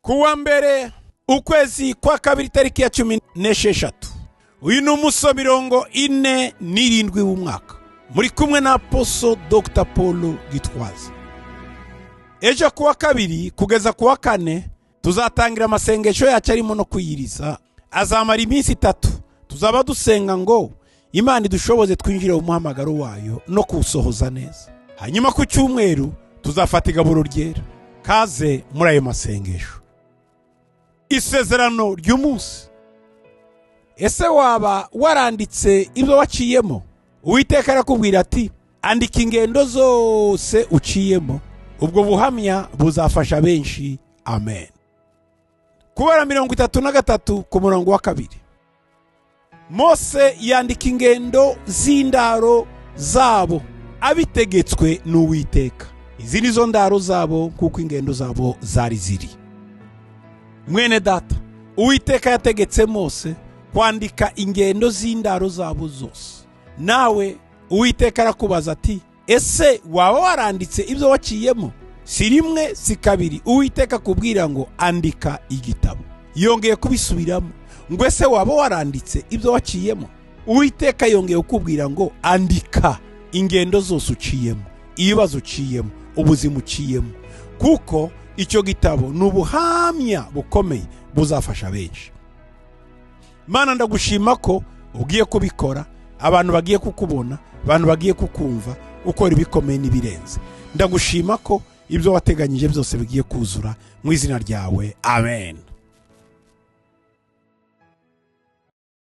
Kuwa mbere ukwezi kwa kabiri tariki ya 16, uyu ni umunsi wa 47 w'umwaka. Muri kumwe na Apostle Dr. Paul Gitwaza. Ejo kuwa kabiri kugeza kuwa kane tuzatangira amasengesho yacu arimo no kwiyiriza, azamara iminsi 3. Tuzaba dusenga ngo Imana idushoboze twinjire mu muhamagaro wayo no kuwusohoza neza. Hanyuma ku cyumweru tuzafata igaburo ryera. Kaze muri ayo masengesho. Isezerano ry'umunsi. Ese waba waranditse ibyo waciyemo? Uwiteka arakubwira ati andika ingendo zose uciyemo, ubwo buhamya buzafasha benshi. Amen. Kubara 33 ku murongo wa 2. Mose yandika ingendo z'indaro zabo abitegetswe n'Uwiteka. Izi nizo ndaro zabo kuko ingendo zabo zari ziri. Mwene data, Uwiteka yategetse Mose kwandika ingendo z'indaro zabo zose. Nawe Uwiteka arakubaza ati ese waba waranditse ibyo waciyemo? Si rimwe si kabiri Uwiteka akubwira ngo andika igitabo. Yongeye kubisubiramo ngo ese waba waranditse ibyo waciyemo? Uwiteka yongeye kukubwira ngo andika ingendo zose uciyemo, ibibazo uciyemo, ubuzima uciyemo, kuko icyo gitabo ni ubuhamya bukomeye buzafasha benshi. Mana, ndagushima ko ugiye kubikora, abantu bagiye kukubona, abantu bagiye kukumva ukora ibikomeye n'ibirenze. Ndagushima ko ibyo wateganyije byose bigiye kuzura mu izina ryawe. Amen.